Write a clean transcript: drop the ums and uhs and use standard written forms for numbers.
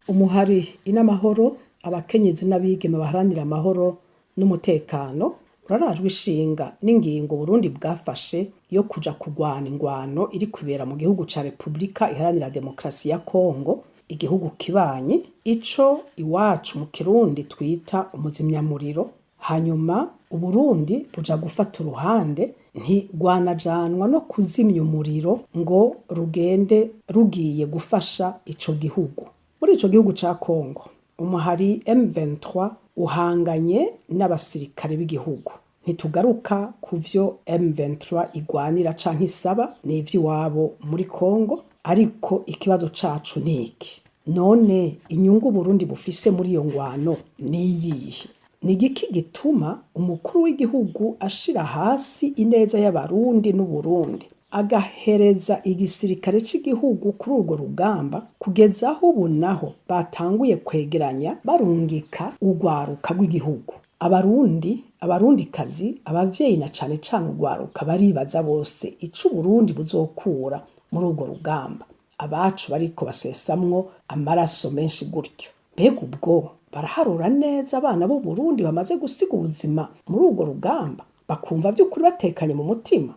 Umuhari Inamahoro, abakenyezi n'abigeme baharanira amahoro n'umutekano, urarajwe ishinga n'ingingo Uburundi bwafashe yo kuja kurwana ingwano iri kwibera mu gihugu ca Repubulika Iharanira Demokarasi ya Kongo, igihugu kibanyi, ico iwacu mu Kirundi twita umuzimyamuriro. Hanyuma Uburundi buja gufata uruhande, ntirwanajanwa no kuzimya umuriro ngo rugende rugiye gufasha ico gihugu. Muri ico gihugu ca Kongo, umuhari M23 uhanganye n'abasirikare b'igihugu. Ntitugaruka ku vyo M23 igwanira canke isaba, ni ivy'iwabo muri Kongo, ariko ikibazo cacu ni iki: none inyungu Uburundi bufise muri iyo ngwano niyihe? Ni igiki gituma umukuru w'igihugu ashira hasi ineza y'Abarundi n'Uburundi, agahereza igisirikare c'igihugu kuri urwo rugamba, kugeza aho ubu naho batanguye kwegeranya barungika urwaruka rw'igihugu? Abarundi, Abarundikazi, abavyeyi na cane cane urwaruka baribaza bose ico Uburundi buzokura muri urwo rugamba abacu bariko basesamwo amaraso menshi gutyo. Mbega ubwo baraharura neza abana b'Uburundi bamaze gusiga ubuzima muri urwo rugamba, bakumva vy'ukuri batekanye mu mutima?